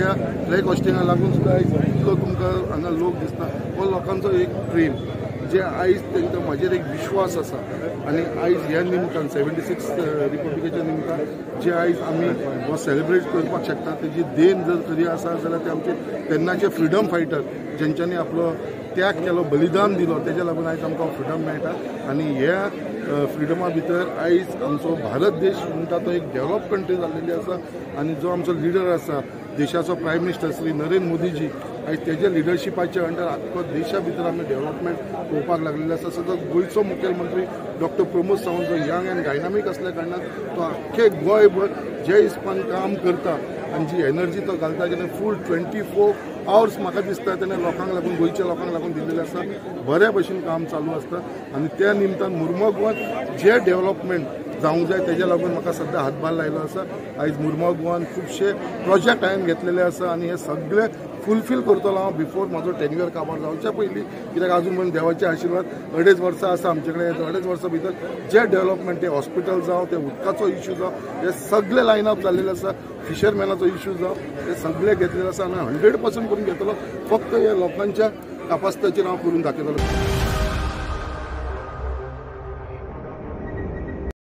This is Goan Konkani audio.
ह्या फ्लॅग होस्टिंगा लागून सुद्दां आयज इतलो तुमकां हांगा लोक दिसता. हो लोकांचो एक प्रेम जे आयज तांकां म्हाजेर एक विश्वास आसा आनी आयज ह्या निमतान 76 रिपब्लिकेच्या निमतान जे आयज आमी हो सेलिब्रेट करपाक शकता तेजी देन जर तरी आसा जाल्यार ते आमचे तेन्नाचे फ्रिडम फायटर जेंच्यांनी आपलो त्याग केलो, बलिदान दिलो, तेज्या लागून आयज आमकां फ्रिडम मेळटा. आनी ह्या फ्रिडमा भितर आयज आमचो भारत देश म्हणटा तो एक डेव्हलप कंट्री जाल्लेली आसा आनी जो आमचो लिडर आसा देशाचो प्रायम मिनिस्टर श्री नरेंद्र मोदीजी आयज तेज्या लिडरशिपाच्या अंडर आख्खो देशा भितर आमी डेव्हलपमेंट पळोवपाक लागलेले आसा. सद्दां गोंयचो मुखेलमंत्री डॉक्टर प्रमोद सावंत जो यंग अँड डायनामीक आसल्या कारणान तो आख्खे गोंयभर जे हिसपान काम करता आनी जी एनर्जी तो घालता तेणे फूल 24 आवर्स म्हाका दिसता तेणे लोकांक लागून, गोंयच्या लोकांक लागून दिल्लेलें आसा. बऱ्या भशेन काम चालू आसता आनी त्या निमतान मुरगांव जे डेव्हलपमेंट जावंक जाय तेज्या लागून म्हाका सद्दां हातभार लायलो आसा. आयज मुरगांव गोवान खुबशे प्रोजेक्ट हांवें घेतलेले आसा आनी हे सगळे फुलफील करतलो हांव बिफोर म्हाजो टेन्युअर काबार जावच्या पयलीं, कित्याक आजून पर्यंत देवाचे आशिर्वाद 2.5 वर्सां आसा आमचे कडेन. 2.5 वर्सां भितर जे डेव्हलपमेंट, ते हॉस्पिटल जावं, ते उदकाचो इश्यू जावं, हे सगळे लायन अप जाल्लेले आसा. फिशरमॅनाचो इश्यू जावं, हे सगळे घेतलेले आसा आनी 100% करून घेतलो. फक्त हे लोकांच्या कापास्ताचेर हांव करून दाखयतलो.